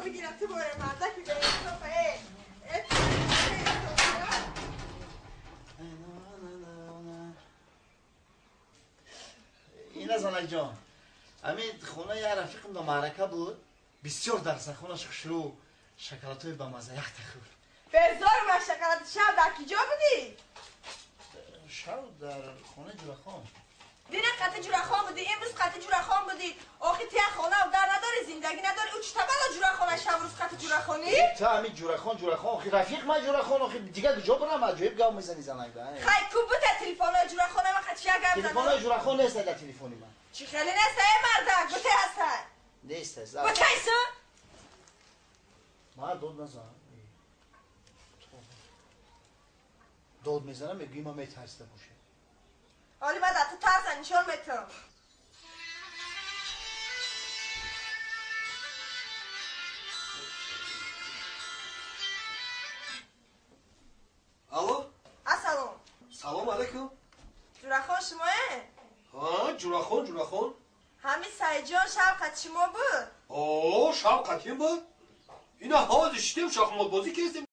бигирад ту боре мардаки беинсоф э. Ина занакҷон, ҳамин хона як рафиқам да маърака буд, бисёр дарсахонаш хушрӯ, шоколадҳои бамаза якта хӯр. Безор ма шоколад. Шаб дар киҷо будӣ? Шаб дар хонаи Ҷурахон. Дина қати Ҷурахон будӣ, имрӯз қати Ҷурахон будӣ. Охи ту як хона дар надорӣ, зиндагӣ надорӣ. Ӯ чӣ табало Ҷурахона шаб рӯз қати Ҷурахонӣ? Ту ҳамин Ҷурахон, Ҷурахон, охи рафиқ ма Ҷурахон, охи дигар куҷо барам? Аҷоиб гап мезанӣ занак да. Хай ку бута телефонои Ҷурахона ма қати як гап занам. Телефонои Ҷурахон нест дар телефони ман. Чӣ хеле нест, эй мардак, буте ҳастай. Нест. Бутай су? Ма дод назан. Дод мезанам, мегӯӣ ма метарсида бошем. Оли ма дар ту тарса нишон метам. Алло? Ассалом. Салом алейкум. Ҷурахон шумое? Ҳа, Ҷурахон, Ҷурахон. Ҳамин Саидҷон шаб қати шумо буд? О, шаб қатим буд. Ина ҳозир шидем, шахмотбозӣ кардем.